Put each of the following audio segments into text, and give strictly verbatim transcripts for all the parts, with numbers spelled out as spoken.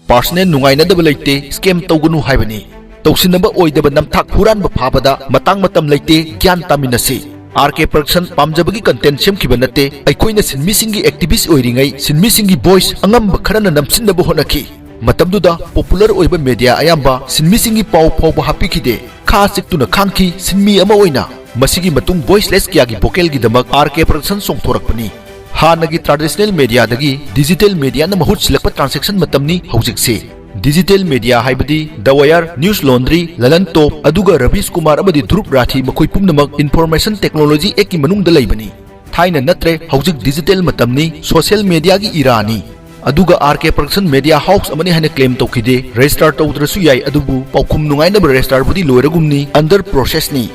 Personal ꯅꯨꯡꯉꯥꯏꯅꯗꯕ ꯂꯩꯇꯦ, scam ꯇꯧꯒꯅꯨ ꯍꯥꯏꯕꯅꯤ꯫ ꯇꯧꯁꯤꯟꯅꯕ ꯑꯣꯏꯗꯕ ꯅꯝꯊꯥꯛ ꯍꯨꯔꯥꯟꯕ ꯐꯥꯕꯗ ꯃꯇꯥꯡ ꯃꯇꯝ ꯂꯩꯇꯦ, ꯒ꯭ꯌꯥꯟ ꯇꯥꯃꯤꯟꯅꯁꯤ꯫ R K Production ꯄꯥꯝꯖꯕꯒꯤ content ꯁꯦꯝꯈꯤꯕ ꯅꯠꯇꯦ꯫ ꯑꯩꯈꯣꯏꯅ ꯁꯤꯟꯃꯤꯁꯤꯡꯒꯤ activist ꯑꯣꯏꯔꯤꯉꯩ ꯁꯤꯟꯃꯤꯁꯤꯡꯒꯤ voice ꯑꯉꯝꯕ ꯈꯔꯅ ꯅꯝꯁꯤꯟꯅꯕ ꯍꯣꯠꯅꯈꯤ꯫ ꯃꯇꯝꯗꯨꯗ popular ꯑꯣꯏꯕ media ꯑꯌꯥꯝꯕ ꯁꯤꯟꯃꯤꯁꯤꯡꯒꯤ ꯄꯥꯎ ꯐꯥꯎꯕ ꯍꯥꯞꯄꯤꯈꯤꯗꯦ꯫ ꯈꯥ ꯆꯤꯛꯇꯨꯅ ꯈꯥꯡꯈꯤ ꯁꯤꯟꯃꯤ ꯑꯃ ꯑꯣꯏꯅ꯫ ꯃꯁꯤꯒꯤ ꯃꯇꯨꯡ voiceless ꯀꯌꯥꯒꯤ vocalꯒꯤꯗꯃꯛ R K Production ꯆꯣꯡꯊꯣꯔꯛꯄꯅꯤ꯫ ꯍꯥꯟꯅꯒꯤ traditional mediaꯗꯒꯤ digital mediaꯅ ꯃꯍꯨꯠ ꯁꯤꯜꯂꯛꯄ transaction ꯃꯇꯝꯅꯤ ꯍꯧꯖꯤꯛꯁꯤ꯫ Digital media ꯍꯥꯏꯕꯗꯤ The Wire, News Laundry, ꯂꯂꯟ ꯇꯣꯞ, ꯑꯗꯨꯒ ꯔꯕꯤꯁ ꯀꯨꯃꯥꯔ ꯑꯃꯗꯤ ꯙ꯭ꯔꯨꯕ ꯔꯥꯊꯤ, ꯃꯈꯣꯏ ꯄꯨꯝꯅꯃꯛ Information Technology Actꯀꯤ ꯃꯅꯨꯡꯗ ꯂꯩꯕꯅꯤ꯫ ꯊꯥꯏꯅ ꯅꯠꯇ꯭ꯔꯦ, ꯍꯧꯖꯤꯛ digital ꯃꯇꯝꯅꯤ, social mediaꯒꯤ eraꯅꯤ꯫ ꯑꯗꯨꯒ R K Production media house ꯑꯃꯅꯤ ꯍꯥꯏꯅ claim ꯇꯧꯈꯤꯗꯦ, register ꯇꯧꯗ꯭ꯔꯁꯨ ꯌꯥꯏ, ꯑꯗꯨꯕꯨ ꯄꯥꯎꯈꯨꯝ ꯅꯨꯡꯉꯥꯏꯅꯕ registerꯕꯨꯗꯤ ꯂꯣꯏꯔꯒꯨꯝꯅꯤ, under processꯅꯤ꯫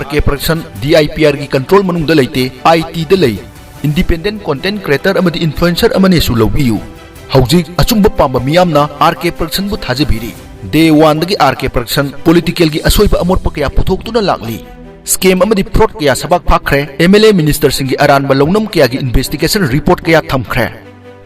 R K Production D I P Rꯒꯤ control ꯃꯅꯨꯡꯗ ꯂꯩꯇꯦ, ITꯗ ꯂꯩ꯫ Independent content creator ꯑꯃꯗꯤ influencer ꯑꯃꯅꯦꯁꯨ ꯂꯧꯕꯤꯌꯨ꯫ ꯍꯧꯖꯤꯛ ꯑꯆꯨꯝꯕ ꯄꯥꯝꯕ ꯃꯤꯌꯥꯝꯅ R K Productionꯕꯨ ꯊꯥꯖꯕꯤꯔꯤ꯫ Day oneꯗꯒꯤ R K Production politicalꯒꯤ ꯑꯁꯣꯏꯕ ꯑꯃꯣꯠꯄ ꯀꯌꯥ ꯄꯨꯊꯣꯛꯇꯨꯅ ꯂꯥꯛꯂꯤ꯫ Scam ꯑꯃꯗꯤ fraud ꯀꯌꯥ ꯁꯕꯥꯛ ꯐꯥꯈ꯭ꯔꯦ, MLA ministerꯁꯤꯡꯒꯤ ꯑꯔꯥꯟꯕ ꯂꯧꯅꯝ ꯀꯌꯥꯒꯤ investigation report ꯀꯌꯥ ꯊꯝꯈ꯭ꯔꯦ꯫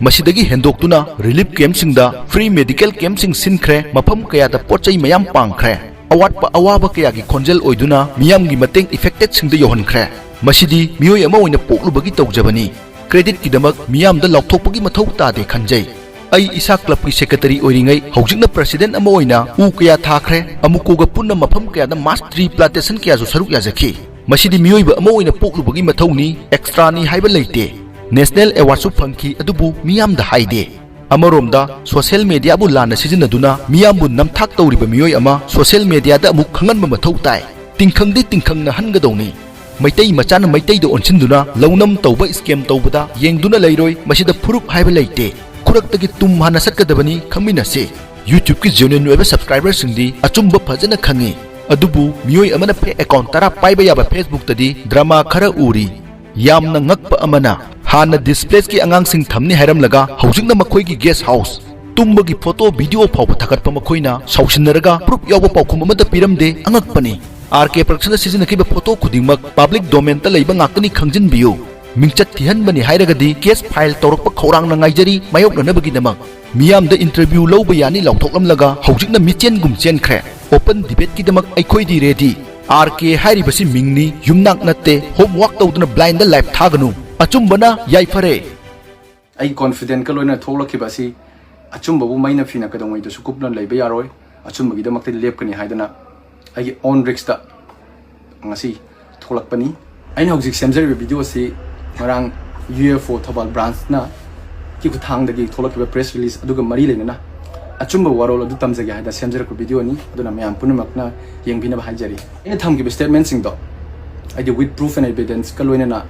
ꯃꯁꯤꯗꯒꯤ ꯍꯦꯟꯗꯣꯛꯇꯨꯅ relief campꯁꯤꯡꯗ free medical campꯁꯤꯡ ꯁꯤꯟꯈ꯭ꯔꯦ, ꯃꯐꯝ ꯀꯌꯥꯗ ꯄꯣꯠ ꯆꯩ ꯃꯌꯥꯝ ꯄꯥꯡꯈ꯭ꯔꯦ꯫ ꯑꯋꯥꯠꯄ ꯑꯋꯥꯕ ꯀꯌꯥꯒꯤ ꯈꯣꯟꯖꯦꯜ ꯑꯣꯏꯗꯨꯅ ꯃꯤꯌꯥꯝꯒꯤ ꯃꯇꯦꯡ affectedꯁꯤꯡꯗ ꯌꯧꯍꯟꯈ꯭ꯔꯦ꯫ ꯃꯁꯤꯗꯤ ꯃꯤꯑꯣꯏ ꯑꯃ ꯑꯣꯏꯅ ꯄꯣꯛꯂꯨꯕꯒꯤ ꯇꯧꯖꯕꯅꯤ꯫ Creditꯀꯤꯗꯃꯛ ꯃꯤꯌꯥꯝꯗ ꯂꯥꯎꯊꯣꯛꯄꯒꯤ ꯃꯊꯧ ꯇꯥꯗꯦ ꯈꯟꯖꯩ꯫ ꯑꯩ ꯏꯁꯥ clubꯀꯤ secretary ꯑꯣꯏꯔꯤꯉꯩ ꯍꯧꯖꯤꯛꯅ president ꯑꯃ ꯑꯣꯏꯅ ꯎ ꯀꯌꯥ ꯊꯥꯈ꯭ꯔꯦ, ꯑꯃꯨꯀꯣꯒ ꯄꯨꯟꯅ ꯃꯐꯝ ꯀꯌꯥꯗ mass tree plantation ꯀꯌꯥꯁꯨ ꯁꯔꯨꯛ ꯌꯥꯖꯈꯤ꯫ ꯃꯁꯤꯗꯤ ꯃꯤꯑꯣꯏꯕ ꯑꯃ ꯑꯣꯏꯅ ꯄꯣꯛꯂꯨꯕꯒꯤ ꯃꯊꯧꯅꯤ, extraꯅꯤ ꯍꯥꯏꯕ ꯂꯩꯇꯦ꯫ National awardꯁꯨ ꯐꯪꯈꯤ, ꯑꯗꯨꯕꯨ ꯃꯤꯌꯥꯝꯗ ꯍꯥꯏꯗꯦ꯫ ꯑꯃꯔꯣꯝꯗ social mediaꯕꯨ ꯂꯥꯟꯅ ꯁꯤꯖꯤꯟꯅꯗꯨꯅ ꯃꯤꯌꯥꯝꯕꯨ ꯅꯝꯊꯥꯛ ꯇꯧꯔꯤꯕ ꯃꯤꯑꯣꯏ ꯑꯃ social mediaꯗ ꯑꯃꯨꯛ ꯈꯪꯍꯟꯕ ꯃꯊꯧ ꯇꯥꯏ꯫ ꯇꯤꯡꯈꯪꯗꯤ ꯇꯤꯡꯈꯪꯅ ꯍꯟꯒꯗꯧꯅꯤ꯫ ꯃꯩꯇꯩ ꯃꯆꯥꯅ ꯃꯩꯇꯩꯗ ꯑꯣꯟꯁꯤꯟꯗꯨꯅ ꯂꯧꯅꯝ ꯇꯧꯕ, scam ꯇꯧꯕꯗ ꯌꯦꯡꯗꯨꯅ ꯂꯩꯔꯣꯏ꯫ ꯃꯁꯤꯗ ꯐꯨꯔꯨꯞ ꯍꯥꯏꯕ ꯂꯩꯇꯦ꯫ ꯈꯨꯔꯛꯇꯒꯤ ꯇꯨꯝ ꯍꯥꯟꯅ ꯆꯠꯀꯗꯕꯅꯤ, ꯈꯪꯃꯤꯟꯅꯁꯤ꯫ YouTubeꯀꯤ genuine ꯑꯣꯏꯕ subscriberꯁꯤꯡꯗꯤ ꯑꯆꯨꯝꯕ ꯐꯖꯅ ꯈꯪꯉꯤ, ꯑꯗꯨꯕꯨ ꯃꯤꯑꯣꯏ ꯑꯃꯅ fake account ꯇꯔꯥ ꯄꯥꯏꯕ ꯌꯥꯕ Facebookꯇꯗꯤ drama ꯈꯔ ꯎꯔꯤ꯫ ꯌꯥꯝꯅ ꯉꯛꯄ ꯑꯃꯅ, ꯍꯥꯟꯅ displacedꯀꯤ ꯑꯉꯥꯡꯁꯤꯡ ꯊꯝꯅꯤ ꯍꯥꯏꯔꯝꯂꯒ ꯍꯧꯖꯤꯛꯅ ꯃꯈꯣꯏꯒꯤ guest house, ꯇꯨꯝꯕꯒꯤ photo video ꯐꯥꯎꯕ ꯊꯥꯒꯠꯄ ꯃꯈꯣꯏꯅ ꯁꯥꯎꯁꯤꯟꯅꯔꯒ proof ꯌꯥꯎꯕ ꯄꯥꯎꯈꯨꯝ ꯑꯃꯠꯇ ꯄꯤꯔꯝꯗꯦ꯫ ꯑꯉꯛꯄꯅꯤ꯫ R K Productionꯅ ꯁꯤꯖꯤꯟꯅꯈꯤꯕ photo ꯈꯨꯗꯤꯡꯃꯛ public domainꯗ ꯂꯩꯕ ꯉꯥꯛꯇꯅꯤ, ꯈꯪꯖꯤꯟꯕꯤꯌꯨ꯫ ꯃꯤꯡꯆꯠ ꯊꯤꯍꯟꯕꯅꯤ ꯍꯥꯏꯔꯒꯗꯤ case file ꯇꯧꯔꯛꯄ ꯈꯧꯔꯥꯡꯅ ꯉꯥꯏꯖꯔꯤ ꯃꯥꯌꯣꯛꯅꯅꯕꯒꯤꯗꯃꯛ꯫ ꯃꯤꯌꯥꯝꯗ interview ꯂꯧꯕ ꯌꯥꯅꯤ ꯂꯥꯎꯊꯣꯛꯂꯝꯂꯒ ꯍꯧꯖꯤꯛꯅ ꯃꯤꯆꯦꯟꯒꯨꯝ ꯆꯦꯟꯈ꯭ꯔꯦ꯫ Open debateꯀꯤꯗꯃꯛ ꯑꯩꯈꯣꯏꯗꯤ ready꯫ RK ꯍꯥꯏꯔꯤꯕꯁꯤ ꯃꯤꯡꯅꯤ, ꯌꯨꯝꯅꯥꯛ ꯅꯠꯇꯦ꯫ Homework ꯇꯧꯗꯨꯅ blindꯗ life ꯊꯥꯒꯅꯨ꯫ ꯑꯆꯨꯝꯕꯅ ꯌꯥꯏꯐꯔꯦ꯫ ꯑꯩꯒꯤ confidentꯀ ꯂꯣꯏꯅꯅ ꯊꯣꯛꯂꯛꯈꯤꯕ ꯑꯁꯤ ꯑꯆꯨꯝꯕꯕꯨ ꯃꯩꯅ ꯐꯤꯅ ꯀꯩꯗꯧꯉꯩꯗꯁꯨ ꯀꯨꯞꯅ ꯂꯩꯕ ꯌꯥꯔꯣꯏ꯫ ꯑꯆꯨꯝꯕꯒꯤꯗꯃꯛꯇ ꯂꯦꯞꯀꯅꯤ ꯍꯥꯏꯗꯅ ꯑꯩꯒꯤ own riskꯇ ꯉꯁꯤ ꯊꯣꯛꯂꯛꯄꯅꯤ꯫ ꯑꯩꯅ ꯍꯧꯖꯤꯛ ꯁꯦꯝꯖꯔꯤꯕ video ꯑꯁꯤ ꯉꯔꯥꯡ UFO ꯊꯧꯕꯥꯜ branchꯅ ꯀꯤ ꯈꯨꯠꯊꯥꯡꯗꯒꯤ ꯊꯣꯛꯂꯛꯈꯤꯕ press release ꯑꯗꯨꯒ ꯃꯔꯤ ꯂꯩꯅꯅ ꯑꯆꯨꯝꯕ ꯋꯥꯔꯣꯜ ꯑꯗꯨ ꯇꯝꯖꯒꯦ ꯍꯥꯏꯗꯅ ꯁꯦꯝꯖꯔꯛꯄ videoꯅꯤ꯫ ꯑꯗꯨꯅ ꯃꯌꯥꯝ ꯄꯨꯝꯅꯃꯛꯅ ꯌꯦꯡꯕꯤꯅꯕ ꯍꯥꯏꯖꯔꯤ꯫ ꯑꯩꯅ ꯊꯝꯈꯤꯕ statementꯁꯤꯡꯗꯣ ꯑꯩꯗꯤ with proof and evidenceꯀ ꯂꯣꯏꯅꯅ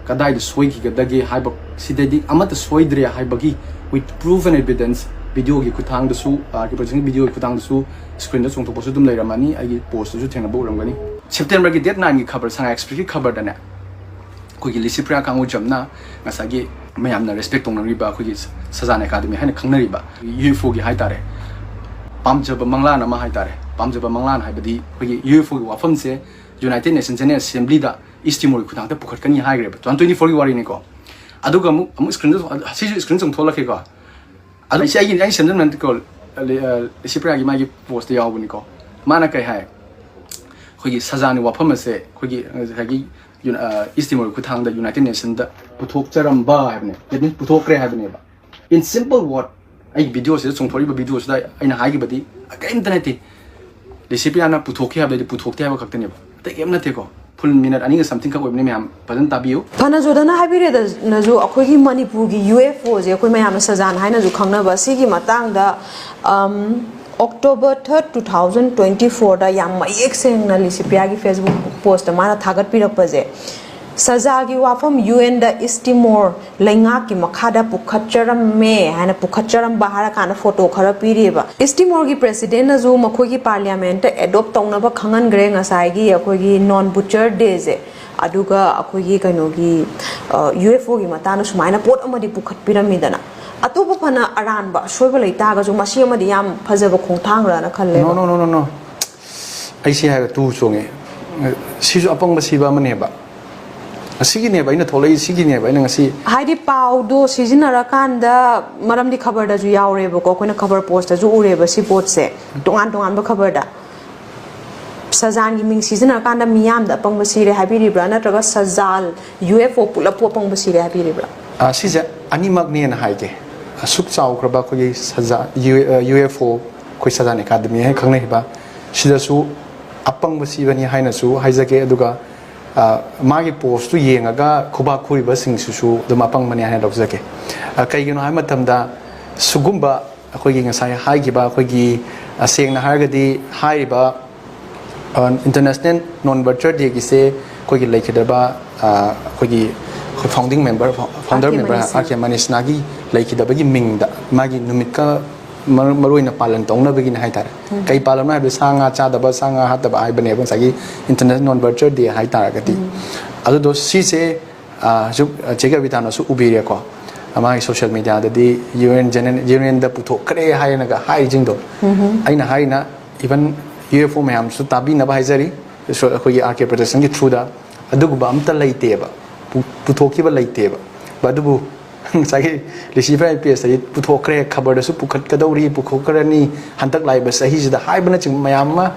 ꯀꯗꯥꯏꯗ ꯁꯣꯏꯈꯤꯒꯗꯒꯦ ꯍꯥꯏꯕ ꯁꯤꯗꯗꯤ ꯑꯃꯠꯇ ꯁꯣꯏꯗ꯭ꯔꯦ ꯍꯥꯏꯕꯒꯤ with proof and evidence videoꯒꯤ ꯈꯨꯠꯊꯥꯡꯗꯁꯨ, ꯑꯥꯔ ꯀꯦ ꯄ꯭ꯔꯣꯗꯛꯁꯟꯒꯤ videoꯒꯤ ꯈꯨꯠꯊꯥꯡꯗꯁꯨ screenꯗ ꯆꯣꯡꯊꯣꯛꯄꯁꯨ ꯑꯗꯨꯝ ꯂꯩꯔꯝꯃꯅꯤ꯫ ꯑꯩꯒꯤ postꯇꯁꯨ ꯊꯦꯡꯅꯕ ꯎꯔꯝꯒꯅꯤ꯫ Septemberꯒꯤ date nineꯒꯤ ꯈꯕꯔ, ꯁꯉꯥꯏ Expressꯀꯤ ꯈꯕꯔꯗꯅꯦ ꯑꯩꯈꯣꯏꯒꯤ ꯂꯤꯁꯤꯄ꯭ꯔꯤꯌꯥ ꯀꯥꯡꯉꯨꯖꯝꯅ ꯉꯁꯥꯏꯒꯤ ꯃꯌꯥꯝꯅ respect ꯇꯧꯅꯔꯤꯕ ꯑꯩꯈꯣꯏꯒꯤ ꯁꯖꯥꯟ ꯑꯦꯀꯥꯗꯃꯤ ꯍꯥꯏꯅ ꯈꯪꯅꯔꯤꯕ UFOꯒꯤ ꯍꯥꯏꯇꯥꯔꯦ, ꯄꯥꯝꯖꯕ ꯃꯪꯂꯥꯟ ꯑꯃ ꯍꯥꯏꯇꯥꯔꯦ, ꯄꯥꯝꯖꯕ ꯃꯪꯂꯥꯟ ꯍꯥꯏꯕꯗꯤ ꯑꯩꯈꯣꯏꯒꯤ UFOꯒꯤ ꯋꯥꯐꯝꯁꯦ United Nations General Assemblyꯗ East Timorꯒꯤ ꯈꯨꯠꯊꯥꯡꯗ ꯄꯨꯈꯠꯀꯅꯤ ꯍꯥꯏꯈ꯭ꯔꯦꯕ, two thousand twenty fourꯒꯤ ꯋꯥꯔꯤꯅꯤꯀꯣ꯫ ꯑꯗꯨꯒ ꯑꯃꯨꯛ, ꯑꯃꯨꯛ screenꯗ, ꯁꯤꯁꯨ screen ꯆꯣꯡꯊꯣꯛꯂꯛꯀꯦꯀꯣ꯫ ꯑꯗꯣ ꯁꯤ ꯑꯩꯒꯤ, ꯑꯩ ꯁꯦꯝꯖꯟꯕ ꯅꯠꯇꯦꯀꯣ, ꯂꯤ-, ꯑ, ꯂꯤꯁꯤꯄ꯭ꯔꯤꯌꯥꯒꯤ ꯃꯥꯒꯤ postꯇ ꯌꯥꯎꯕꯅꯤꯀꯣ꯫ ꯃꯥꯅ ꯀꯩ ꯍꯥꯏ? ꯑꯩꯈꯣꯏꯒꯤ ꯁꯖꯥꯟꯒꯤ ꯋꯥꯐꯝ ꯑꯁꯦ ꯑꯩꯈꯣꯏꯒꯤ ꯉꯁꯥꯏꯒꯤ ꯌꯨ-, ꯑ, East Timorꯒꯤ ꯈꯨꯠꯊꯥꯡꯗ United Nationꯗ ꯄꯨꯊꯣꯛꯆꯔꯝꯕ ꯍꯥꯏꯕꯅꯦ, that means ꯄꯨꯊꯣꯛꯈ꯭ꯔꯦ ꯍꯥꯏꯕꯅꯦꯕ꯫ In simple word, ꯑꯩ videoꯁꯤꯗ ꯆꯣꯡꯊꯣꯔꯛꯏꯕ videoꯁꯤꯗ ꯑꯩꯅ ꯍꯥꯏꯈꯤꯕꯗꯤ ꯀꯔꯤꯝꯇ ꯅꯠꯇꯦ꯫ ꯂꯤꯁꯤꯄ꯭ꯔꯤꯌꯥꯅ ꯄꯨꯊꯣꯛꯈꯤ ꯍꯥꯏꯕꯗꯤ ꯄꯨꯊꯣꯛꯇꯦ ꯍꯥꯏꯕ ꯈꯛꯇꯅꯦꯕ, ꯑꯇꯩ ꯀꯔꯤꯝ ꯅꯠꯇꯦꯀꯣ꯫ Full minute ꯑꯅꯤꯒ something ꯈꯛ ꯑꯣꯏꯕꯅꯤ, ꯃꯌꯥꯝ ꯐꯖꯅ ꯇꯥꯕꯤꯌꯨ꯫ ꯐꯅꯖꯨꯗꯅ ꯍꯥꯏꯕꯤꯔꯦꯗꯅꯁꯨ, ꯑꯩꯈꯣꯏꯒꯤ ꯃꯅꯤꯄꯨꯔꯒꯤ UFOꯁꯦ ꯑꯩꯈꯣꯏ ꯃꯌꯥꯝꯅ ꯁꯖꯥꯟ ꯍꯥꯏꯅꯁꯨ ꯈꯪꯅꯕ, ꯁꯤꯒꯤ ꯃꯇꯥꯡꯗ, ꯑꯝ, October third, two thousand twenty fourꯗ ꯌꯥꯝ ꯃꯌꯦꯛ ꯁꯦꯡꯅ ꯂꯤꯁꯤꯄ꯭ꯔꯤꯌꯥꯒꯤ Facebook postꯇ ꯃꯥꯅ ꯊꯥꯒꯠꯄꯤꯔꯛꯄꯁꯦ, ꯁꯖꯥꯒꯤ ꯋꯥꯐꯝ UNꯗ East Timor ꯂꯩꯉꯥꯛꯀꯤ ꯃꯈꯥꯗ ꯄꯨꯈꯠꯆꯔꯝꯃꯦ ꯍꯥꯏꯅ, ꯄꯨꯈꯠꯆꯔꯝꯕ ꯍꯥꯏꯔꯀꯥꯟꯗ photo ꯈꯔ ꯄꯤꯔꯤꯑꯕ꯫ East Timorꯒꯤ presidentꯅꯁꯨ ꯃꯈꯣꯏꯒꯤ parliamentꯇ adopt ꯇꯧꯅꯕ ꯈꯪꯍꯟꯈ꯭ꯔꯦ ꯉꯁꯥꯏꯒꯤ ꯑꯩꯈꯣꯏꯒꯤ non butcher dayꯁꯦ꯫ ꯑꯗꯨꯒ ꯑꯩꯈꯣꯏꯒꯤ ꯀꯩꯅꯣꯒꯤ, ꯑ, UFOꯒꯤ ꯃꯇꯥꯡꯗ ꯁꯨꯃꯥꯏꯅ ꯄꯣꯠ ꯑꯃꯗꯤ ꯄꯨꯈꯠꯄꯤꯔꯝꯃꯤꯗꯅ, ꯑꯇꯣꯞꯄ ꯐꯅ ꯑꯔꯥꯟꯕ ꯑꯁꯣꯏꯕ ꯂꯩ ꯇꯥꯔꯒꯁꯨ ꯃꯁꯤ ꯑꯃꯗꯤ ꯌꯥꯝ ꯐꯖꯕ ꯈꯣꯡꯊꯥꯡꯔꯅ ꯈꯜꯂꯦꯕ꯫ No, no, no, no, no. ꯑꯩ ꯁꯤ ꯍꯥꯏꯔꯒ ꯇꯨ ꯆꯣꯡꯉꯦ꯫ ꯁꯤꯁꯨ ꯑꯄꯪꯕ ꯁꯤꯕ ꯑꯃꯅꯦꯕ꯫ ꯑꯁꯤꯒꯤꯅꯦꯕ ꯑꯩꯅ ꯊꯣꯛꯂꯛꯏ, ꯁꯤꯒꯤꯅꯦꯕ ꯑꯩꯅ ꯉꯁꯤ ꯍꯥꯏꯗꯤ ꯄꯥꯎꯗꯣ ꯁꯤꯖꯤꯟꯅꯔꯀꯥꯟꯗ, ꯃꯔꯝꯗꯤ ꯈꯕꯔꯗꯁꯨ ꯌꯥꯎꯔꯦꯕꯀꯣ, ꯑꯩꯈꯣꯏꯅ ꯈꯕꯔ ꯄꯣꯁꯇꯁꯨ ꯎꯔꯦꯕ ꯁꯤ ꯄꯣꯠꯁꯦ, ꯇꯣꯉꯥꯟ ꯇꯣꯉꯥꯟꯕ ꯈꯕꯔꯗ꯫ ꯁꯖꯥꯟꯒꯤ ꯃꯤꯡ ꯁꯤꯖꯤꯟꯅꯔꯀꯥꯟꯗ ꯃꯤꯌꯥꯝꯗ ꯑꯄꯪꯕ ꯁꯤꯔꯦ ꯍꯥꯏꯕꯤꯔꯤꯕ꯭ꯔꯥ, ꯅꯠꯇ꯭ꯔꯒ ꯁꯖꯥꯜ, ꯌꯨ ꯑꯦꯐ ꯑꯣ ꯄꯨꯂꯞꯄꯨ ꯑꯄꯪꯕ ꯁꯤꯔꯦ ꯍꯥꯏꯕꯤꯔꯤꯕ꯭ꯔꯥ? ꯑ, ꯁꯤꯁꯦ ꯑꯅꯤꯃꯛꯅꯦꯅ ꯍꯥꯏꯒꯦ꯫ ꯑꯁꯨꯛ ꯆꯥꯎꯈ꯭ꯔꯕ ꯑꯩꯈꯣꯏꯒꯤ ꯁꯖꯥ ꯌꯨ ꯑꯦꯐ ꯑꯣ, ꯑꯩꯈꯣꯏ ꯁꯖꯥꯟ ꯑꯦꯀꯥꯗꯃꯤ ꯍꯥꯏꯅ ꯈꯪꯅꯔꯤꯕ, ꯁꯤꯗꯁꯨ ꯑꯄꯪꯕ ꯁꯤꯕꯅꯤ ꯍꯥꯏꯅꯁꯨ ꯍꯥꯏꯖꯒꯦ꯫ ꯑꯗꯨꯒ ꯑ, ꯃꯥꯒꯤ ꯄꯣꯁꯇꯨ ꯌꯦꯡꯉꯒ ꯈꯨꯕꯥꯛ ꯈꯨꯔꯤꯕꯁꯤꯡꯁꯤꯁꯨ ꯑꯗꯨꯝ ꯑꯄꯪꯕꯅꯤ ꯍꯥꯏꯅ ꯂꯧꯖꯒꯦ꯫ ꯑ, ꯀꯩꯒꯤꯅꯣ ꯍꯥꯏꯕ ꯃꯇꯝꯗ, ꯁꯤꯒꯨꯝꯕ ꯑꯩꯈꯣꯏꯒꯤ ꯉꯁꯥꯏ ꯍꯥꯏꯈꯤꯕ, ꯑꯩꯈꯣꯏꯒꯤ, ꯑ, ꯁꯦꯡꯅ ꯍꯥꯏꯔꯒꯗꯤ ꯍꯥꯏꯔꯤꯕ, ꯑ, ꯏꯟꯇꯔꯅꯦꯁꯅꯦꯜ ꯅꯣꯟ ꯕꯔꯆꯔ ꯗꯦꯒꯤꯁꯦ ꯑꯩꯈꯣꯏꯒꯤ ꯂꯩꯈꯤꯗ꯭ꯔꯕ, ꯑ, ꯑꯩꯈꯣꯏꯒꯤ, ꯑꯩꯈꯣꯏ ꯐꯥꯎꯟꯗꯤꯡ ꯃꯦꯝꯕꯔ, ꯐꯥꯎꯟꯗꯔ ꯑꯥꯔ ꯀꯦ ꯃꯦꯝꯕꯔ ꯃꯅꯤꯁꯅꯥ꯫ ꯑꯥꯔ ꯀꯦ ꯃꯅꯤꯁꯅꯥꯒꯤ ꯂꯩꯈꯤꯗꯕꯒꯤ ꯃꯤꯡꯗ, ꯃꯥꯒꯤ ꯅꯨꯃꯤꯠꯀ ꯃꯔꯨ ꯃꯔꯨ ꯑꯣꯏꯅ ꯄꯥꯂꯟ ꯇꯧꯅꯕꯒꯤꯅꯦ ꯍꯥꯏꯇꯥꯔꯦ꯫ ꯀꯩ ꯄꯥꯂꯟꯅꯣ ꯍꯥꯏꯕꯗ, ꯁꯥ ꯉꯥ ꯆꯥꯗꯕ, ꯁꯥ ꯉꯥ ꯍꯥꯠꯇꯕ ꯍꯥꯏꯕꯅꯦꯕ, ꯉꯁꯥꯏꯒꯤ ꯏꯟꯇꯔꯅꯦꯁꯅꯦꯜ ꯅꯣꯟ ꯕꯔꯆꯔ ꯗꯦ ꯍꯥꯏꯇꯥꯔꯒꯗꯤ꯫ ꯑꯗꯨꯗꯣ ꯁꯤꯁꯦ, ꯑ, ꯍꯧꯖꯤꯛ ꯆꯦ ꯀꯕꯤꯇꯥꯅꯁꯨ ꯎꯕꯤꯔꯦꯀꯣ, ꯃꯥꯒꯤ ꯁꯣꯁꯤꯌꯦꯜ ꯃꯦꯗꯤꯌꯥꯗꯗꯤ ꯌꯨ ꯑꯦꯟ ꯖꯦꯅꯦꯔꯦꯜꯗ ꯄꯨꯊꯣꯛꯈ꯭ꯔꯦ ꯍꯥꯏꯅꯒ ꯍꯥꯏꯔꯤꯁꯤꯡꯗꯣ꯫ ꯑꯩꯅ ꯍꯥꯏꯅ, ꯏꯚꯟ ꯌꯨ ꯑꯦꯐ ꯑꯣ ꯃꯌꯥꯝꯁꯨ ꯇꯥꯕꯤꯅꯕ ꯍꯥꯏꯖꯔꯤ, ꯑꯩꯈꯣꯏꯒꯤ ꯑꯥꯔ ꯀꯦ ꯄ꯭ꯔꯗꯛꯁꯟꯒꯤ ꯊ꯭ꯔꯨꯗ꯫ ꯑꯗꯨꯒꯨꯝꯕ ꯑꯝꯇ ꯂꯩꯇꯦꯕ, ꯄꯨ- ꯄꯨꯊꯣꯛꯈꯤꯕ ꯂꯩꯇꯦꯕ꯫ ꯑꯗꯨꯕꯨ ꯉꯁꯥꯏꯒꯤ ꯂꯤꯁꯤꯐꯥꯏ ꯄꯦꯖꯇꯗꯤ ꯄꯨꯊꯣꯛꯈ꯭ꯔꯦ, ꯈꯕꯔꯗꯁꯨ ꯄꯨꯈꯠꯀꯗꯧꯔꯤ, ꯄꯨꯊꯣꯛꯈ꯭ꯔꯅꯤ, ꯍꯟꯗꯛ ꯂꯥꯛꯏꯕ ꯆꯍꯤꯁꯤꯗ ꯍꯥꯏꯕꯅꯆꯤꯡꯕ ꯃꯌꯥꯝ ꯑꯃ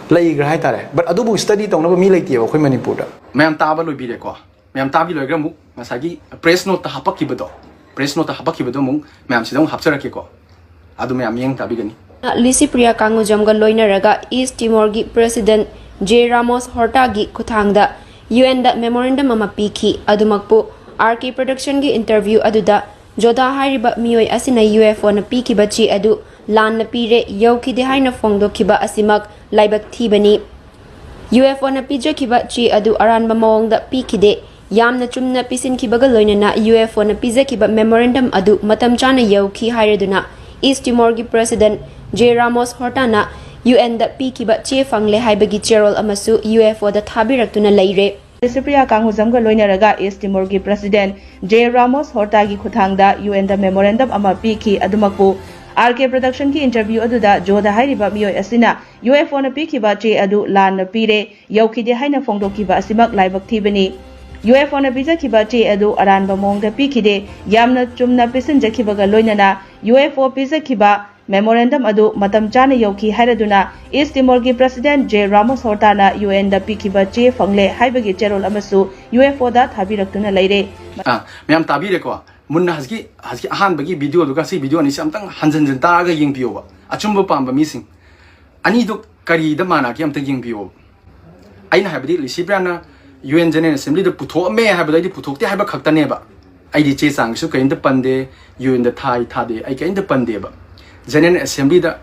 ꯂꯩꯈ꯭ꯔꯦ ꯍꯥꯏꯇꯥꯔꯦ꯫ ꯕꯠ ꯑꯗꯨꯕꯨ ꯁ꯭ꯇꯗꯤ ꯇꯧꯅꯕ ꯃꯤ ꯂꯩꯇꯦꯕ ꯑꯩꯈꯣꯏ ꯃꯅꯤꯄꯨꯔꯗ꯫ ꯃꯌꯥꯝ ꯇꯥꯕ ꯂꯣꯏꯕꯤꯔꯦꯀꯣ? ꯃꯌꯥꯝ ꯇꯥꯕꯤ ꯂꯣꯏꯈ꯭ꯔꯦ꯫ ꯑꯃꯨꯛ ꯉꯁꯥꯏꯒꯤ ꯄ꯭ꯔꯦꯁ ꯅꯣꯠꯇ ꯍꯥꯄꯛꯈꯤꯕꯗꯣ, ꯄ꯭ꯔꯦꯁ ꯅꯣꯠꯇ ꯍꯥꯄꯛꯈꯤꯕꯗꯣ ꯑꯃꯨꯛ ꯃꯌꯥꯝꯁꯤꯗ ꯑꯃꯨꯛ ꯍꯥꯞꯆꯔꯛꯀꯦꯀꯣ꯫ ꯑꯗꯨ ꯃꯌꯥꯝ ꯌꯦꯡ ꯇꯥꯕꯤꯒꯅꯤ꯫ ꯂꯤꯁꯤꯄ꯭ꯔꯤꯌꯥ ꯀꯥꯡꯉꯨꯖꯝꯒ ꯂꯣꯏꯅꯔꯒ ꯏꯁ ꯇꯤꯃꯣꯔꯒꯤ ꯄ꯭ꯔꯦꯁꯤꯗꯦꯟꯠ ꯖꯦ ꯔꯥꯃꯣꯁ ꯍꯣꯔꯇꯥꯒꯤ ꯈꯨꯠꯊꯥꯡꯗ ꯌꯨ ꯑꯦꯟꯗ ꯃꯦꯃꯣꯔꯦꯟꯗꯝ ꯑꯃ ꯄꯤꯈꯤ꯫ ꯑꯗꯨꯃꯛꯄꯨ ꯑꯥꯔ ꯀꯦ ꯄ꯭ꯔꯗꯛꯁꯟꯒꯤ ꯏꯟꯇꯔꯚ꯭ꯌꯨ ꯑꯗꯨꯗ ꯖꯣꯗꯥ ꯍꯥꯏꯔꯤꯕ ꯃꯤꯑꯣꯏ ꯑꯁꯤꯅ ꯌꯨ ꯑꯦꯐ ꯑꯣꯅ ꯄꯤꯈꯤꯕ ꯆꯦ ꯑꯗꯨ ꯂꯥꯟꯅ ꯄꯤꯔꯦ, ꯌꯧꯈꯤꯗꯦ ꯍꯥꯏꯅ ꯐꯣꯡꯗꯣꯛꯈꯤꯕ ꯑꯁꯤꯃꯛ ꯂꯥꯏꯕꯛ ꯊꯤꯕꯅꯤ꯫ ꯌꯨ ꯑꯦꯐ ꯑꯣꯅ ꯄꯤꯖꯈꯤꯕ ꯆꯦ ꯑꯗꯨ ꯑꯔꯥꯟꯕ ꯃꯑꯣꯡꯗ ꯄꯤꯈꯤꯗꯦ, ꯌꯥꯝꯅ ꯆꯨꯝꯅ ꯄꯤꯁꯤꯟꯈꯤꯕꯒ ꯂꯣꯏꯅꯅ ꯌꯨ ꯑꯦꯐ ꯑꯣꯅ ꯄꯤꯖꯈꯤꯕ ꯃꯦꯃꯣꯔꯦꯟꯗꯝ ꯑꯗꯨ ꯃꯇꯝ ꯆꯥꯅ ꯌꯧꯈꯤ ꯍꯥꯏꯔꯗꯨꯅ ꯏꯁ ꯇꯤꯃꯣꯔꯒꯤ ꯄ꯭ꯔꯦꯁꯤꯗꯦꯟꯠ ꯖꯦ ꯔꯥꯃꯣꯁ ꯍꯣꯔꯇꯥꯅ ꯌꯨ ꯑꯦꯟꯗ ꯄꯤꯈꯤꯕ ꯆꯦ ꯐꯪꯂꯦ ꯍꯥꯏꯕꯒꯤ ꯆꯦꯔꯣꯜ ꯑꯃꯁꯨ ꯌꯨ ꯑꯦꯐ ꯑꯣꯗ ꯊꯥꯕꯤꯔꯛꯇꯨꯅ ꯂꯩꯔꯦ꯫ ꯂꯤꯁꯤꯄ꯭ꯔꯤꯌꯥ ꯀꯥꯡꯉꯨꯖꯝꯒ ꯂꯣꯏꯅꯔꯒ ꯏꯁ ꯇꯤꯃꯣꯔꯒꯤ ꯄ꯭ꯔꯦꯁꯤꯗꯦꯟꯠ ꯖꯦ ꯔꯥꯃꯣꯁ ꯍꯣꯔꯇꯥꯒꯤ ꯈꯨꯠꯊꯥꯡꯗ ꯌꯨ ꯑꯦꯟꯗ ꯃꯦꯃꯣꯔꯦꯟꯗꯝ ꯑꯃ ꯄꯤꯈꯤ꯫ ꯑꯗꯨꯃꯛꯄꯨ ꯑꯥꯔ ꯀꯦ ꯄ꯭ꯔꯗꯛꯁꯟꯒꯤ ꯏꯟꯇꯔꯚ꯭ꯌꯨ ꯑꯗꯨꯗ ꯖꯣꯗꯥ ꯍꯥꯏꯔꯤꯕ ꯃꯤꯑꯣꯏ ꯑꯁꯤꯅ ꯌꯨ ꯑꯦꯐ ꯑꯣꯅ ꯄꯤꯈꯤꯕ ꯆꯦ ꯑꯗꯨ ꯂꯥꯟꯅ ꯄꯤꯔꯦ, ꯌꯧꯈꯤꯗꯦ ꯍꯥꯏꯅ ꯐꯣꯡꯗꯣꯛꯈꯤꯕ ꯑꯁꯤꯃꯛ ꯂꯥꯏꯕꯛ ꯊꯤꯕꯅꯤ꯫ UFOꯅ ꯄꯤꯖꯈꯤꯕ ꯆꯦ ꯑꯗꯨ ꯑꯔꯥꯟꯕ ꯃꯑꯣꯡꯗ ꯄꯤꯈꯤꯗꯦ꯫ ꯌꯥꯝꯅ ꯆꯨꯝꯅ ꯄꯤꯁꯤꯟꯖꯈꯤꯕꯒ ꯂꯣꯏꯅꯅ UFO ꯄꯤꯖꯈꯤꯕ memorandum ꯑꯗꯨ ꯃꯇꯝ ꯆꯥꯅ ꯌꯧꯈꯤ ꯍꯥꯏꯔꯗꯨꯅ East Timorꯒꯤ President J Ramos Hortana UNꯗ ꯄꯤꯈꯤꯕ ꯆꯦ ꯐꯪꯂꯦ ꯍꯥꯏꯕꯒꯤ ꯆꯦꯔꯣꯜ ꯑꯃꯁꯨ UFOꯗ ꯊꯥꯕꯤꯔꯛꯇꯨꯅ ꯂꯩꯔꯦ꯫ ꯑꯥ, ꯃꯌꯥꯝ ꯇꯥꯕꯤꯔꯦꯀꯣ? ꯃꯨꯟꯅ ꯍꯧꯖꯤꯛꯀꯤ ꯍꯧꯖꯤꯛꯀꯤ ꯑꯍꯥꯟꯕꯒꯤ videoꯗꯨꯒ ꯁꯤ video ꯑꯅꯤꯁꯤ ꯑꯝꯇꯪ ꯍꯟꯖꯤꯟ ꯍꯟꯖꯤꯟ ꯇꯥꯔꯒ ꯌꯦꯡꯕꯤꯌꯣꯕ, ꯑꯆꯨꯝꯕ ꯄꯥꯝꯕ ꯃꯤꯁꯤꯡ꯫ ꯑꯅꯤꯗꯨ ꯀꯔꯤꯗ ꯃꯥꯟꯅꯒꯦ ꯑꯝꯇ ꯌꯦꯡꯕꯤꯌꯣꯕ꯫ ꯑꯩꯅ ꯍꯥꯏꯕꯗꯤ ꯂꯤꯁꯤꯄ꯭ꯔꯤꯌꯥꯅ UN General Assemblyꯗ ꯄꯨꯊꯣꯛꯑꯝꯃꯦ ꯍꯥꯏꯕꯗꯣ ꯑꯩꯗꯤ ꯄꯨꯊꯣꯛꯇꯦ ꯍꯥꯏꯕ ꯈꯛꯇꯅꯦꯕ꯫ ꯑꯩꯗꯤ ꯆꯦ ꯆꯥꯡꯒꯤꯁꯨ ꯀꯔꯤꯝꯇ ꯄꯟꯗꯦ, UNꯗ ꯊꯥꯏ ꯊꯥꯗꯦ ꯑꯩ ꯀꯔꯤꯝꯇ ꯄꯟꯗꯦꯕ꯫ General Assemblyꯗ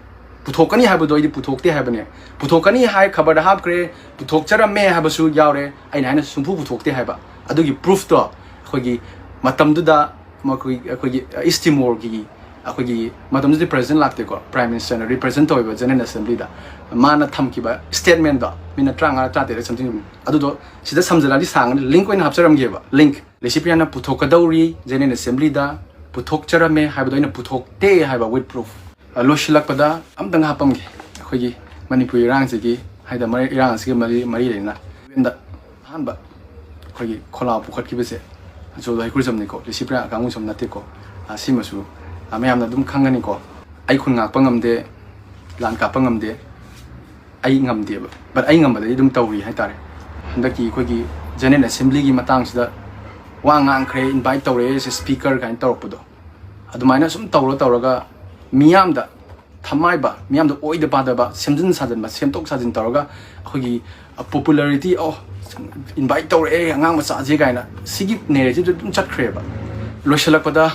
ꯄꯨꯊꯣꯛꯀꯅꯤ ꯍꯥꯏꯕꯗꯣ ꯑꯩꯗꯤ ꯄꯨꯊꯣꯛꯇꯦ ꯍꯥꯏꯕꯅꯦ꯫ ꯄꯨꯊꯣꯛꯀꯅꯤ ꯍꯥꯏ ꯈꯕꯔꯗ ꯍꯥꯞꯈ꯭ꯔꯦ, ꯄꯨꯊꯣꯛꯆꯔꯝꯃꯦ ꯍꯥꯏꯕꯁꯨ ꯌꯥꯎꯔꯦ꯫ ꯑꯩꯅ ꯍꯥꯏꯅ ꯁꯨꯡꯄꯨ ꯄꯨꯊꯣꯛꯇꯦ ꯍꯥꯏꯕ꯫ ꯑꯗꯨꯒꯤ proofꯇꯣ ꯑꯩꯈꯣꯏꯒꯤ ꯃꯇꯝꯗꯨꯗ ꯃꯈꯣꯏ ꯑꯩꯈꯣꯏꯒꯤ East Timorꯒꯤ ꯑꯩꯈꯣꯏꯒꯤ ꯃꯇꯝꯗꯨꯗꯤ president ꯂꯥꯛꯇꯦꯀꯣ, Prime Ministerꯅ represent ꯇꯧꯋꯦꯕ General Assemblyꯗ꯫ ꯃꯥꯅ ꯊꯝꯈꯤꯕ statementꯗꯣ, ꯃꯤꯅ ꯇꯔꯥꯃꯉꯥ ꯇꯔꯥꯇꯔꯦꯠ something, ꯑꯗꯨꯗꯣ ꯁꯤꯗ ꯁꯝꯖꯜꯂꯗꯤ ꯁꯥꯡꯉꯅꯤ, link ꯑꯣꯏꯅ ꯍꯥꯞꯆꯔꯝꯒꯦꯕ, link꯫ ꯂꯤꯁꯤꯄ꯭ꯔꯤꯌꯥꯅ ꯄꯨꯊꯣꯛꯀꯗꯧꯔꯤ General Assemblyꯗ, ꯄꯨꯊꯣꯛꯆꯔꯝꯃꯦ ꯍꯥꯏꯕꯗꯣ ꯑꯩꯅ ꯄꯨꯊꯣꯛꯇꯦ ꯍꯥꯏꯕ with proof꯫ ꯑ, ꯂꯣꯏꯁꯤꯜꯂꯛꯄꯗ ꯑꯝꯇꯪ ꯍꯥꯞꯄꯝꯒꯦ, ꯑꯩꯈꯣꯏꯒꯤ ꯃꯅꯤꯄꯨꯔ ꯏꯔꯥꯡꯁꯤꯒꯤ ꯍꯥꯏꯗ ꯃꯔꯤ, ꯏꯔꯥꯡ ꯑꯁꯤꯒ ꯃꯔꯤ ꯃꯔꯤ ꯂꯩꯅꯅ UNꯗ ꯑꯍꯥꯟꯕ ꯑꯩꯈꯣꯏꯒꯤ ꯈꯣꯂꯥꯎ ꯄꯨꯈꯠꯈꯤꯕꯁꯦ ꯑꯆꯧꯕ ꯍꯩꯀ꯭ꯔꯨꯖꯝꯅꯤꯀꯣ, ꯂꯤꯁꯤꯄ꯭ꯔꯤꯌꯥ ꯑꯀꯥꯡꯒꯨꯁꯝ ꯅꯠꯇꯦꯀꯣ꯫ ꯑ, ꯁꯤꯃꯁꯨ, ꯑ, ꯃꯌꯥꯝꯅ ꯑꯗꯨꯝ ꯈꯪꯒꯅꯤꯀꯣ꯫ ꯑꯩ ꯈꯨꯟ ꯉꯥꯛꯄ ꯉꯝꯗꯦ, ꯂꯥꯟ ꯀꯥꯞꯄ ꯉꯝꯗꯦ, ꯑꯩ ꯉꯝꯗꯦꯕ, but ꯑꯩ ꯉꯝꯕꯗꯗꯤ ꯑꯗꯨꯝ ꯇꯧꯔꯤ ꯍꯥꯏꯇꯥꯔꯦ꯫ ꯍꯟꯗꯛꯀꯤ ꯑꯩꯈꯣꯏꯒꯤ General Assemblyꯒꯤ ꯃꯇꯥꯡꯁꯤꯗ ꯋꯥ ꯉꯥꯡꯈ꯭ꯔꯦ, invite ꯇꯧꯔꯛꯑꯦ, ꯁꯤ speaker ꯀꯥꯏꯅ ꯇꯧꯔꯛꯄꯗꯣ, ꯑꯗꯨꯃꯥꯏꯅ ꯁꯨꯝ ꯇꯧꯔ ꯇꯧꯔꯒ ꯃꯤꯌꯥꯝꯗ ꯊꯝꯃꯥꯏꯕ, ꯃꯤꯌꯥꯝꯗ ꯑꯣꯏꯗ ꯄꯥꯗꯕ, ꯁꯦꯝꯖꯤꯟ ꯁꯥꯖꯤꯟꯕ, ꯁꯦꯝꯗꯣꯛ ꯁꯥꯖꯤꯟ ꯇꯧꯔꯒ ꯑꯩꯈꯣꯏꯒꯤ popularity, ꯑꯣ, invite ꯇꯧꯔꯛꯑꯦ ꯑꯉꯥꯡ ꯃꯆꯥꯁꯦ ꯀꯥꯏꯅ, ꯁꯤꯒꯤ narrativeꯇ ꯑꯗꯨꯝ ꯆꯠꯈ꯭ꯔꯦꯕ꯫ ꯂꯣꯏꯁꯤꯜꯂꯛꯄꯗ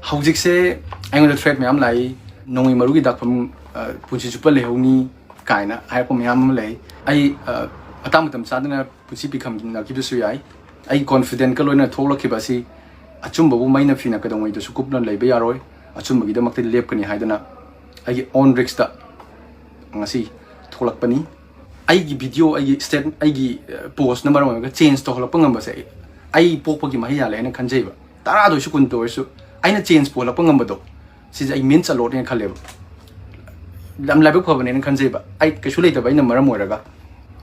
ꯍꯧꯖꯤꯛꯁꯦ ꯑꯩꯉꯣꯟꯗ threat ꯃꯌꯥꯝ ꯂꯥꯛꯏ, "ꯅꯣꯡꯃꯩ ꯃꯔꯨꯒꯤ ꯗꯥꯛꯐꯝ, ꯑ, ꯄꯨꯟꯁꯤ ꯆꯨꯞꯄ ꯂꯩꯍꯧꯅꯤ" ꯀꯥꯏꯅ ꯍꯥꯏꯔꯛꯄ ꯃꯌꯥꯝ ꯑꯃ ꯂꯩ꯫ ꯑꯩ, ꯑ, ꯃꯇꯥꯡ ꯃꯇꯝ ꯆꯥꯗꯅ ꯄꯨꯟꯁꯤ ꯄꯤꯈꯝꯅꯈꯤꯕꯁꯨ ꯌꯥꯏ꯫ ꯑꯩ confidentꯀ ꯂꯣꯏꯅꯅ ꯊꯣꯛꯂꯛꯈꯤꯕ ꯑꯁꯤ ꯑꯆꯨꯝꯕꯕꯨ ꯃꯩꯅ ꯐꯤꯅ ꯀꯩꯗꯧꯉꯩꯗꯁꯨ ꯀꯨꯞꯅ ꯂꯩꯕ ꯌꯥꯔꯣꯏ, ꯑꯆꯨꯝꯕꯒꯤꯗꯃꯛꯇ ꯂꯦꯞꯀꯅꯤ ꯍꯥꯏꯗꯅ ꯑꯩꯒꯤ own riskꯇ ꯉꯁꯤ ꯊꯣꯛꯂꯛꯄꯅꯤ꯫ ꯑꯩꯒꯤ video, ꯑꯩꯒꯤ state, ꯑꯩꯒꯤ, ꯑ, postꯅ ꯃꯔꯝ ꯑꯣꯏꯔꯒ change ꯇꯧꯍꯜꯂꯛꯄ ꯉꯝꯕꯁꯦ ꯑꯩ, ꯑꯩ ꯄꯣꯛꯄꯒꯤ ꯃꯍꯩ ꯌꯥꯜꯂꯦ ꯍꯥꯏꯅ ꯈꯟꯖꯩꯕ꯫ ꯇꯔꯥꯗ ꯑꯣꯏꯔꯁꯨ, ꯀꯨꯟꯗ ꯑꯣꯏꯔꯁꯨ ꯑꯩꯅ change ꯄꯨꯍꯜꯂꯛꯄ ꯉꯝꯕꯗꯣ, ꯁꯤꯁꯦ ꯑꯩ means a lot ꯍꯥꯏꯅ ꯈꯜꯂꯦꯕ꯫ ꯌꯥꯝ ꯂꯥꯏꯕꯛ ꯐꯕꯅꯦꯅ ꯈꯟꯖꯩꯕ꯫ ꯑꯩ ꯀꯩꯁꯨ ꯂꯩꯇꯕ ꯑꯩꯅ ꯃꯔꯝ ꯑꯣꯏꯔꯒ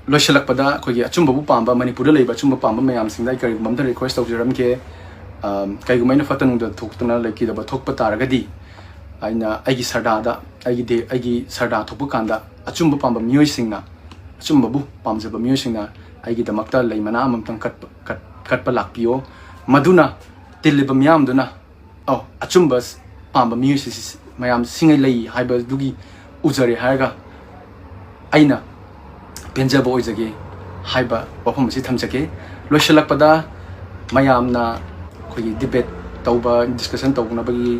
ꯂꯣꯏꯁꯤꯜꯂꯛꯄꯗ ꯑꯩꯈꯣꯏꯒꯤ ꯑꯆꯨꯝꯕꯕꯨ ꯄꯥꯝꯕ, ꯃꯅꯤꯄꯨꯔꯗ ꯂꯩꯕ ꯑꯆꯨꯝꯕ ꯄꯥꯝꯕ ꯃꯌꯥꯝꯁꯤꯡꯗ ꯑꯩ ꯀꯔꯤꯒꯨꯝꯕ ꯑꯝꯇ request ꯇꯧꯖꯔꯝꯒꯦ꯫ ꯑꯝ, ꯀꯩꯒꯨꯝꯕ ꯑꯩꯅ ꯐꯠꯇ ꯅꯨꯡꯗ ꯊꯣꯛꯇꯅ ꯂꯩꯈꯤꯗꯕ ꯊꯣꯛꯄ ꯇꯥꯔꯒꯗꯤ, ꯑꯩꯅ ꯑꯩꯒꯤ ꯁꯔꯗꯥꯗ, ꯑꯩꯒꯤ ꯗꯦ-, ꯑꯩꯒꯤ ꯁꯔꯗꯥ ꯊꯣꯛꯄ ꯀꯥꯟꯗ ꯑꯆꯨꯝꯕ ꯄꯥꯝꯕ ꯃꯤꯑꯣꯏꯁꯤꯡꯅ, ꯑꯆꯨꯝꯕꯕꯨ ꯄꯥꯝꯖꯕ ꯃꯤꯑꯣꯏꯁꯤꯡꯅ ꯑꯩꯒꯤꯗꯃꯛꯇ ꯂꯩ ꯃꯅꯥ ꯑꯃꯃꯝꯇꯪ ꯀꯠꯄ, ꯀꯠ-, ꯀꯠꯄ ꯂꯥꯛꯄꯤꯌꯣ꯫ ꯃꯗꯨꯅ ꯇꯤꯜꯂꯤꯕ ꯃꯤꯌꯥꯝꯗꯨꯅ, "ꯑꯧ, ꯑꯆꯨꯝꯕ ꯄꯥꯝꯕ ꯃꯤꯑꯣꯏꯁꯤ ꯃꯌꯥꯝ ꯁꯤꯡꯉꯩ ꯂꯩ" ꯍꯥꯏꯕꯗꯨꯒꯤ ꯎꯖꯔꯦ ꯍꯥꯏꯔꯒ ꯑꯩꯅ ꯄꯦꯟꯖꯕ ꯑꯣꯏꯖꯒꯦ ꯍꯥꯏꯕ ꯋꯥꯐꯝ ꯑꯁꯤ ꯊꯝꯖꯒꯦ꯫ ꯂꯣꯏꯁꯤꯜꯂꯛꯄꯗ, ꯃꯌꯥꯝꯅ ꯑꯩꯈꯣꯏꯒꯤ debate ꯇꯧꯕ, discussion ꯇꯧꯅꯕꯒꯤ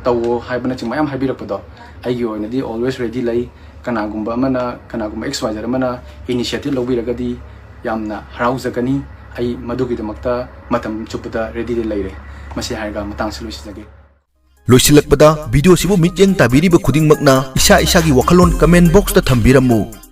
ꯇꯧꯋꯣ ꯍꯥꯏꯕꯅꯆꯤꯡꯕ ꯃꯌꯥꯝ ꯍꯥꯏꯕꯤꯔꯛꯄꯗꯣ, ꯑꯩꯒꯤ ꯑꯣꯏꯅꯗꯤ always ready ꯂꯩ꯫ ꯀꯅꯥꯒꯨꯝꯕ ꯑꯃꯅ, ꯀꯅꯥꯒꯨꯝꯕ X Y Z ꯑꯃꯅ initiative ꯂꯧꯕꯤꯔꯒꯗꯤ ꯌꯥꯝꯅ ꯍꯔꯥꯎꯖꯒꯅꯤ꯫ ꯑꯩ ꯃꯗꯨꯒꯤꯗꯃꯛꯇ ꯃꯇꯝ ꯆꯨꯞꯄꯗ ready ꯗ ꯂꯩꯔꯦ꯫ ꯃꯁꯤ ꯍꯥꯏꯔꯒ ꯃꯇꯥꯡꯁꯤ ꯂꯣꯏꯁꯤꯟꯖꯒꯦ꯫ ꯂꯣꯏꯁꯤꯜꯂꯛꯄꯗ, video ꯁꯤꯕꯨ ꯃꯤꯠꯌꯦꯡ ꯇꯥꯕꯤꯔꯤꯕ ꯈꯨꯗꯤꯡꯃꯛꯅ ꯏꯁꯥ ꯏꯁꯥꯒꯤ ꯋꯥꯈꯜꯂꯣꯟ comment box ꯇ ꯊꯝꯕꯤꯔꯝꯃꯨ꯫